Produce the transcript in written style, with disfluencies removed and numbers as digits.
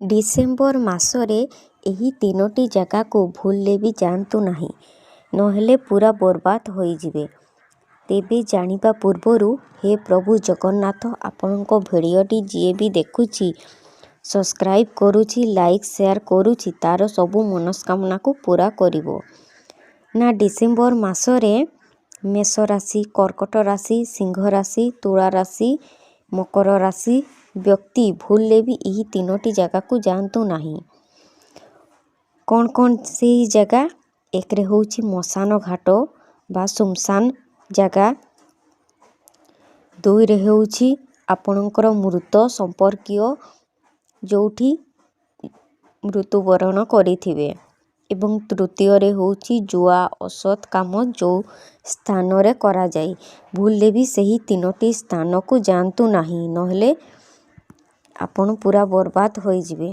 December ମାସରେ ଏହି ତିନୋଟି ଜାଗାକୁ ଭୁଲରେ ବି ଯାଆନ୍ତୁ ନାହିଁ, ନହେଲେ ପୁରା ବର୍ବାଦ ହୋଇଯିବେ। ତେବେ ଜାଣିବା ପୂର୍ବରୁ ହେ ପ୍ରଭୁ ଜଗନ୍ନାଥ, ଆପଣଙ୍କ ଭିଡ଼ିଓଟି ଯିଏ ବି ଦେଖୁଛି, ସବସ୍କ୍ରାଇବ୍ କରୁଛି, ଲାଇକ୍ ସେୟାର କରୁଛି, ତା'ର ସବୁ ମନସ୍କାମନାକୁ ପୂରା କରିବ। ନା, ଡିସେମ୍ବର ମାସରେ ମେଷ ରାଶି, କର୍କଟ ରାଶି, ସିଂହ ରାଶି, ତୁଳା ରାଶି, ମକର ରାଶି ବ୍ୟକ୍ତି ଭୁଲରେ ବି ଏହି ତିନୋଟି ଜାଗାକୁ ଯାଆନ୍ତୁ ନାହିଁ। କ'ଣ କ'ଣ ସେଇ ଜାଗା? ଏକରେ ହେଉଛି ମଶାନ ଘାଟ ବା ସୁନସାନ ଜାଗା। ଦୁଇରେ ହେଉଛି ଆପଣଙ୍କର ମୃତ ସମ୍ପର୍କୀୟ ଯେଉଁଠି ମୃତ୍ୟୁବରଣ କରିଥିବେ ଏବଂ ତୃତୀୟରେ ହେଉଛି ଜୁଆ, ଅସତ୍ କାମ ଯେଉଁ ସ୍ଥାନରେ କରାଯାଏ। ଭୁଲରେ ବି ସେହି ତିନୋଟି ସ୍ଥାନକୁ ଯାଆନ୍ତୁ ନାହିଁ, ନହେଲେ ଆପଣ ପୁରା ବର୍ବାଦ ହୋଇଯିବେ।